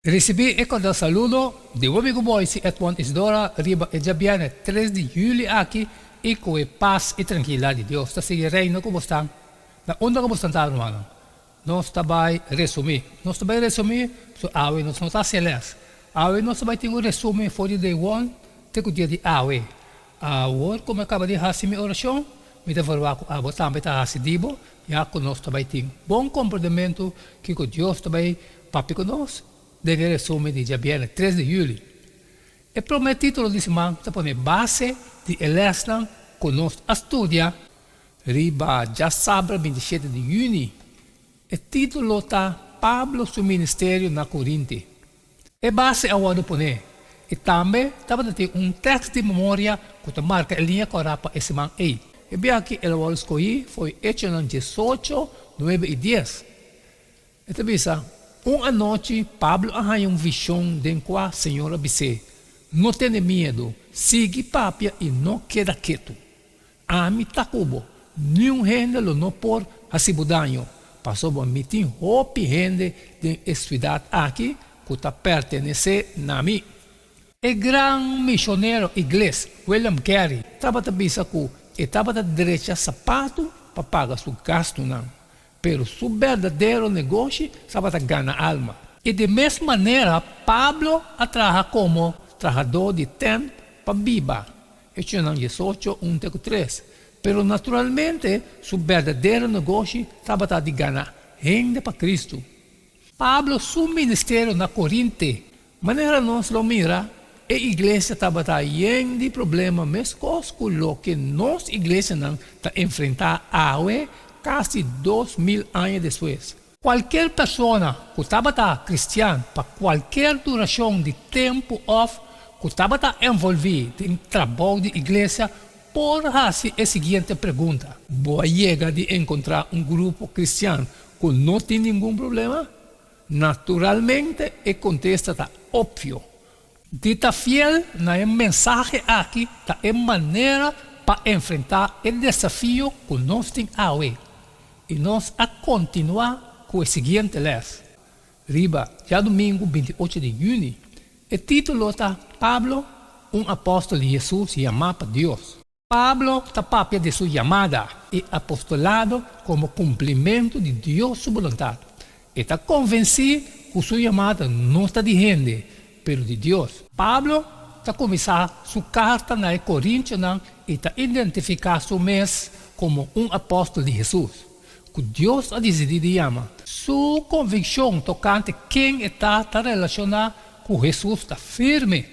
Risibí e kordial saludo di bo amigu Boyce Edmond Isidora riba e djabièrnè tres di yüli aki i ku e pas i trankilidat di Dios ta sigui reina ku bosnan na unda ku bosnan ta rumannan. Nos ta bai resumí. Nos ta bai resumí pasobra awe nos no ta hasi e lès. Awe nos ta bai tin un resumen for di day one te ku dia di awe. Awor ku mi a kaba di hasi mi orashon, mi ta verwagt ku abo tambe ta hasi di bo, ya ku nos ta bai tin bon komprendementu kiko Dios ta bai papia ku nos den e resumen di djabièrnè tres di yüli. E promé título di siman ta pone base di e lèsnan ku nos a studia riba djasabra bintishete di yüni. E título ta Pablo su ministerio na Korinte. E base a wòrdu poné, i tambe tabata tin un tèks di memoria ku ta marka e liña kòrá pa e siman ei. E biaha aki el a wòrdu skohí fo'i Echonan diesocho, nuebe i dies. E ta bisa, Un anochi Pablo a haña un vishon den kua Señor a bis'é, No tene miedu, sigui papia i no keda ketu. Ami ta ku bo, niun hende lo no por hasi bo daño, pasobra mi tin hopi hende den e siudat aki ku ta pertenesé na mi. E gran mishonero ingles William Carey tabata bisa ku e tabata drecha sapatu pa paga su gastunan, pero su berdadero negoshi tabata gana alma. I di mes manera Pablo a traha komo trahadó di tènt pa biba, Echonan diesocho, un te ku tres. Pero naturalmente su berdadero negoshi tabata di gana hende pa Kristu. Pablo su ministerio na Korinte. Manera nos lo mira, e iglesia tabata yen di problema meskos ku loke nos iglesianan ta enfrentá awe kasi 2000 aña despues. Kualkier persona ku tabata kristian pa kualkier durashon di tempu òf ku tabata envolví den trabou di iglesia por hasi e siguiente pregunta. Bo a yega di enkontrá un grupo kristian ku no tin ningun problema? Naturalmente e kontesta ta opvio. Di ta fiel na e mensahe aki ta e manera pa enfrentá e desafio ku nos tin awe. I nos a kontinuá ku e siguiente lès. Riba djadumingu 28 di yüni, e título ta Pablo, un apòstel di Hesus yamá pa Dios. Pablo ta papia di su yamada i apostolado komo kumplimentu di Dios su boluntat. E ta konvensí ku su yamada no ta di hende, pero di Dios. Pablo ta kuminsá su karta na e Korintionan i ta identifiká su mes komo un apòstel di Hesus, ku Dios a disidí di yama. Su konvikshon tokante ken e ta ta relashoná ku Hesus ta firme.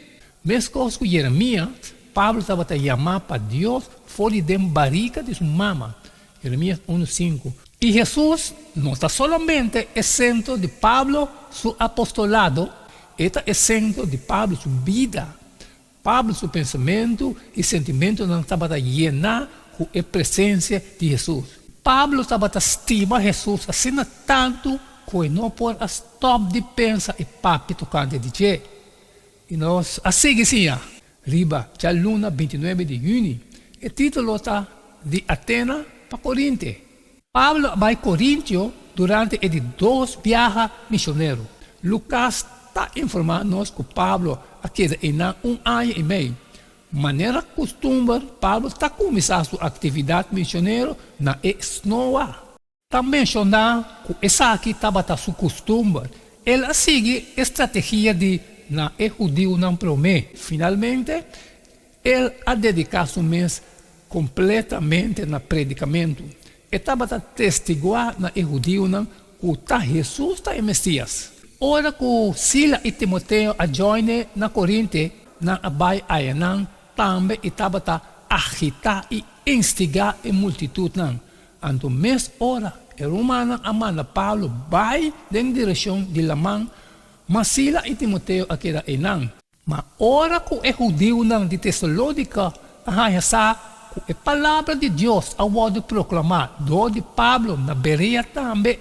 Meskos ku Jeremias, Pablo tabata yamá pa Dios for di den barika di su mama, Jeremias unu sinku. I Hesus no ta solamente e sentro di Pablo su apostolado, e ta e sentro di Pablo su bida. Pablo su pensamentu i sentimentunan tabata yená ku e presensia di Hesus. Pablo tabata stima Hesus asina tantu ku e no por a stòp di pensa i papia tokante di dje. I nos a sigui siña riba djaluna 29 di yüni. E título ta Di Atena pa Korinte. Pablo a bai Korintio durante e di dos biaha misionero. Lukas ta informá nos ku Pablo a keda einan un aña i mei. Manera kustumber, Pablo ta kuminsá su aktividat misionero na e snoa. Ta menshoná ku esaki tabata su kustumber. El a sigui e strategia di na e hudiunan promé. Finalmente, el a dediká su mes kompletamente na predikamentu. E tabata testiguá na e hudiunan ku ta Hesus ta e Mesias. Ora ku Sila i Timoteo a djòine na Korinte, nan a bai ayanan tambe i tabata agitá i instigá e multitutnan. Anto mes ora e rumannan a manda Pablo bai den direkshon di laman, ma Sila i Timoteo a keda einan. Ma ora ku e hudiunan di Tesalónika a haña sa ku e palabra di Dios a wòrdu proklamá dor di Pablo na Berea tambe,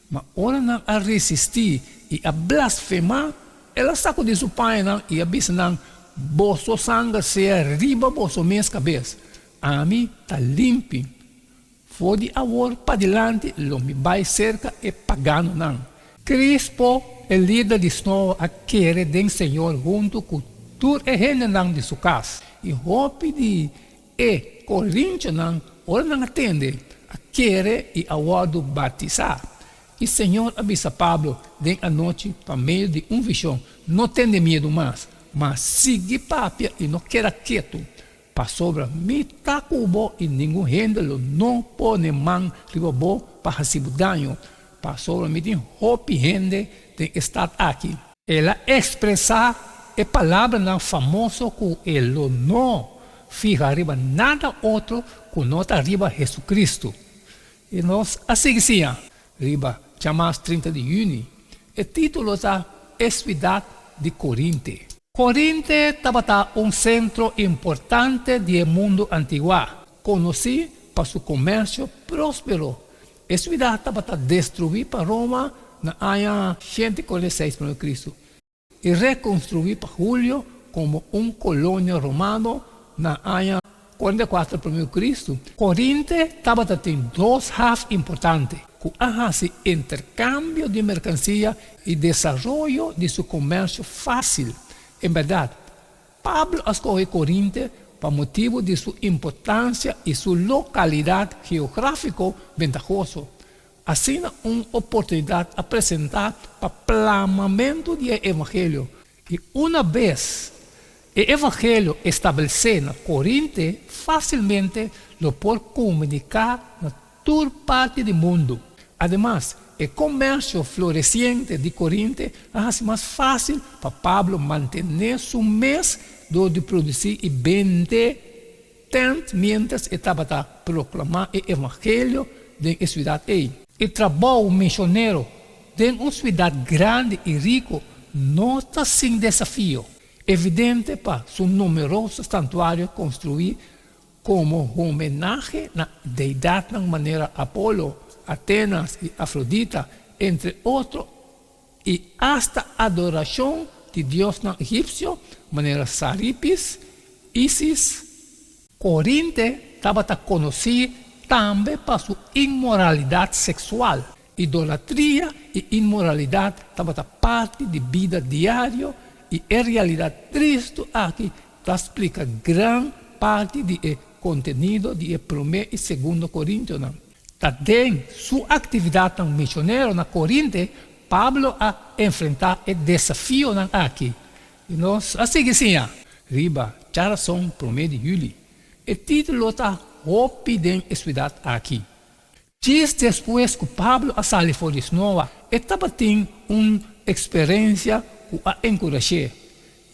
ma ora nan a resistí i a blasfemá, el a sakudí su pañanan i a bisa nan, Boso sanger sea riba boso mes kabes, Ami ta limpi. For di awor padilanti lo mi bai serka e paganonan. Crispo, e lider di snoa a kere den Señor huntu ku tur e hendenan di su kas. I hopi di e korintionan, ora nan a tende, a kere i a wòrdu batisá. I Señor a bisa Pablo den anochi pa medio di un vishon, No tene miedu mas, ma sigui papia i no keda ketu, pasobra mi ta ku bo i ningun hende lo no pone man riba bo pa hasi bo daño, pasobra mi tin hopi hende den e stat aki. El a ekspresá e palabranan famoso ku e lo no fiha riba nada otro ku no ta riba Hesukristu. I nos a sigui siña riba djamas 30 di yüni. E título ta E Suidat di Korinte. Korinte tabata un sentro importante di e mundu antiguá, konosí pa su komersio próspero. E suidat tabata destruí pa Roma na aña 146 promé Kristu. I rekonstruí pa Julio komo un kolonia romano na aña 44 promé ku Kristu. Korinte tabata tin dos haf importante ku a hasi interkambio di merkansia i desaroyo di su komersio fásil. En bèrdat, Pablo a skohe Korinte pa motibu di su importansia i su lokalidat geográfiko bentahoso. Asina un oportunidat a presentá pa plamamentu di e evangelio, i una bes e evangelio establesé na Korinte, fásilmente lo por komuniká na tur parti di mundu. Ademas, e komersio floresiente di Korinte a hasi mas fásil pa Pablo mantené su mes dor di produsí i bende Tent miéntras e tabata proklamá e evangelio den e siudat ei. E trabou misionero den un siudat grandi i riku no ta sin desafio, evidente pa su numeroso santuario konstruí komo homenahe na deidatnan manera Apolo, Atenas i Afrodita, entre otro, i asta adorashon di diosnan egipsio manera Saripis, Isis. Korinte tabata konosí tambe pa su inmoralidat seksual. Idolatria i inmoralidat tabata parti di bida diario i e realidat tristu aki ta splika gran parti di e kontenido di e Promé i Segundo Korintionan. Ta den su aktividatnan misionero na Korinte, Pablo a enfrentá e desafionan aki. I nos a sigui siña riba djarason promé di yüli. E título ta Hopi den e siudat aki. Djis despues ku Pablo a sali for di snoa, e tabatin un eksperensia ku a enkurash'é.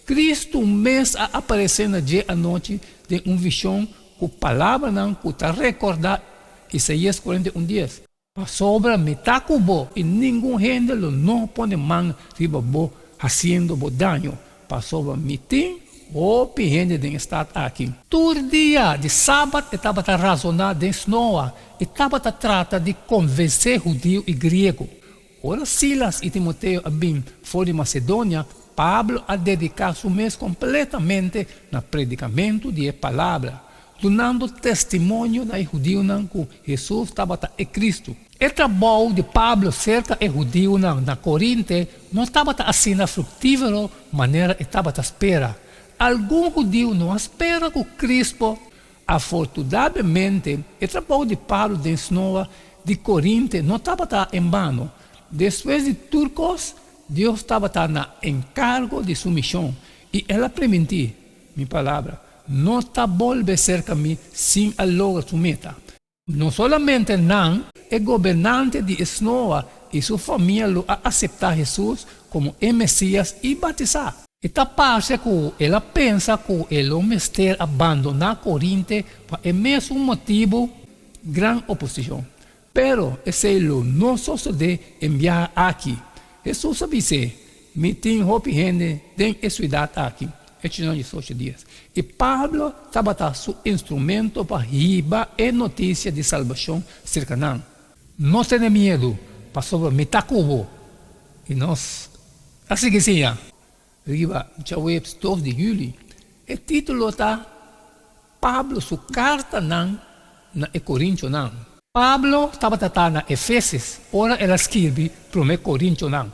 Kristu mes a aparesé na dje anochi den un vishon ku palabranan ku ta rekordá Isaías 41 dies, Pasobra mi ta ku bo i ningun hende lo no pone man riba bo hasiendo bo daño, pasobra mi tin hopi hende den e stat aki. Tur dia di sabat e tabata razoná den snoa i tabata trata di konvensé hudiu i griego. Ora Silas i Timoteo a bin for di Masedonia, Pablo a dediká su mes kompletamente na predikamentu di e palabra, dunando testimonio na e hudiunan ku Hesus tabata e Kristu. E trabou di Pablo serka e hudiunan na Korinte no tabata asina fruktífero manera e tabata spera. Algun hudiu no a spera ku Krispo Afortunadamente, e trabou di Pablo den snoa di Korinte no tabata en bano. Despues di tur kos, Dios tabata na enkargo di su mishon, i el a primintí, Mi palabra no ta bolbe serka mi sin a logra su meta. No solamente nan, e gobernante di e snoa i su famia lo a aseptá Hesus komo e Mesias i batisá. E ta parse ku el a pensa ku e lo mester a bandoná Korinte pa e mesun motibu, gran oposishon. Pero esei lo no sosodé en biaha aki. Hesus a bis'é, Mi tin hopi hende den e siudat aki. Hechosnan 18 dies. I Pablo tabata su instrumento pa hiba e notisia di salbashon serka nan. No tene miedu, pasobra mi ta ku bo. I nos a sigui siña riba djaweps 2 di yüli. E título ta Pablo su kartanan na e Korintionan. Pablo tabata ta na Efesis ora el a skirbi Promé Korintionan.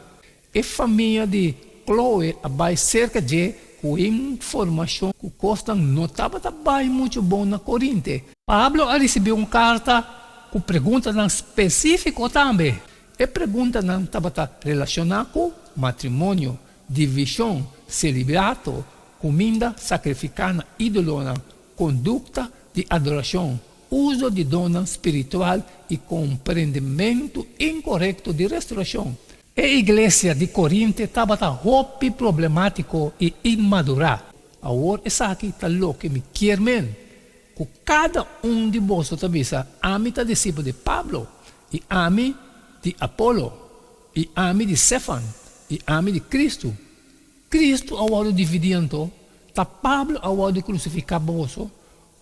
E famia di Chloe a bai serka dje ku informashon ku kosnan no tabata bai muchu bon na Korinte. Pablo a risibí un karta ku preguntanan spesífiko tambe. E preguntanan tabata relashoná ku matrimonio, divishon, selibato, kuminda sakrifiká na ídolonan, kondukta di adorashon, uso di donnan spiritual i komprendementu inkorekto di restorashon. E iglesia di Korinte tabata hopi problemátiko i inmadurá. Awor esaki ta loke mi kier men, ku kada un di boso ta bisa, Ami ta disipel di Pablo, i ami di Apolo, i ami di Sefan, i ami di Kristu. Kristu a wòrdu dividí anto? Ta Pablo a wòrdu krusifiká pa boso,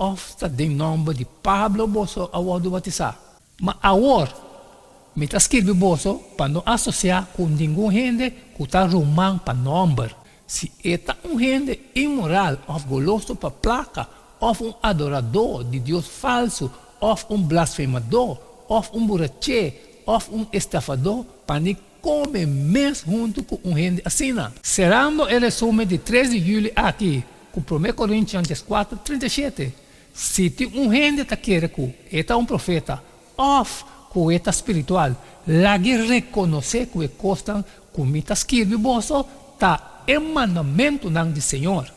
òf ta den nòmber di Pablo boso a wòrdu batisá? Ma awor, mi ta skirbi boso pa no asosiá ku ningun hende ku ta ruman pa nòmber, si e ta un hende inmoral òf goloso pa plaka òf un adoradó di dios falsu òf un blasfemadó òf un buraché òf un estafadó, pa ni kome mes huntu ku un hende asina. Serando e resumen di tres di yüli aki ku Promé Korintian dieskuater, 37, Si tin un hende ta kere ku e ta un profeta òf ku e ta spiritual, lag'é rekonosé ku e kosnan ku mi ta skirbi boso ta e mandamentunan di Señor.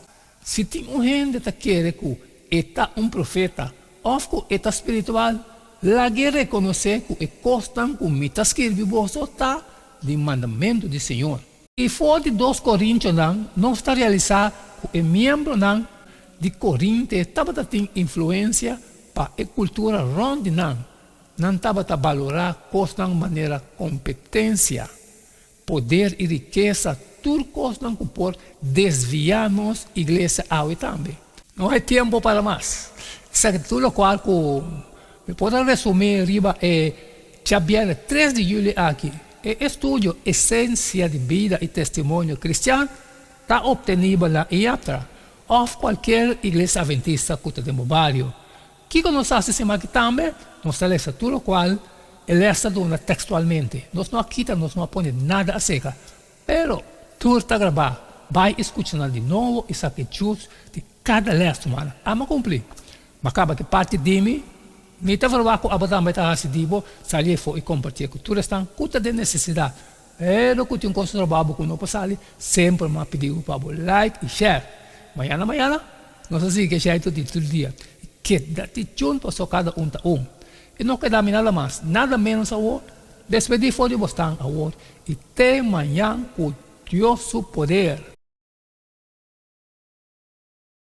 Si tin un hende ta kere ku e ta un profeta òf ku e ta spiritual, lag'é rekonosé ku e kosnan ku mi ta skirbi boso ta di mandamentu di Señor. I for di dos Korintionan nos ta realisá ku e miembronan di Korinte tabata tin influensia pa e kultura rònt di nan. Nan tabata balorá kosnan manera kompetensia, poder i rikesa, tur kosnan ku por desviá nos iglesia awe tambe. No hay tiempo para mas. Esaki ta tur lokual ku mi por a resumí riba e djabièrnè tres di yüli aki. E estudio Esensia di Bida i Testimonio Kristian ta optenibel na IAPTRA òf kualkier iglesia adventista ku ta den bo bario. Kiko nos ta hasi siman aki tambe? Nos ta lesa tur lokual e lès ta duna tekstualmente. Nos no a kita, nos no a pone nada aseka. Pero, tur ta grabá. Bai i skucha nan di nobo i saka e djus di kada lès, rumannan. Amo kumpli. Ma kaba ki parti di mi, mi ta verwagt ku abo tambe ta hasi di bo, sali efo i kompartié ku tur esnan ku ta den nesesidat. Pero ku tin kos trabou bo ku no por sali, semper mi a pidi bo pa bo like i share. Mañana mañana nos a sigui ke shaitu di tur dia. I keda ti chun paso kada un ta un. I no keda mi nada mas, nada menos awor. Despedí for di bosnan awor i te mañan ku Dios su poder.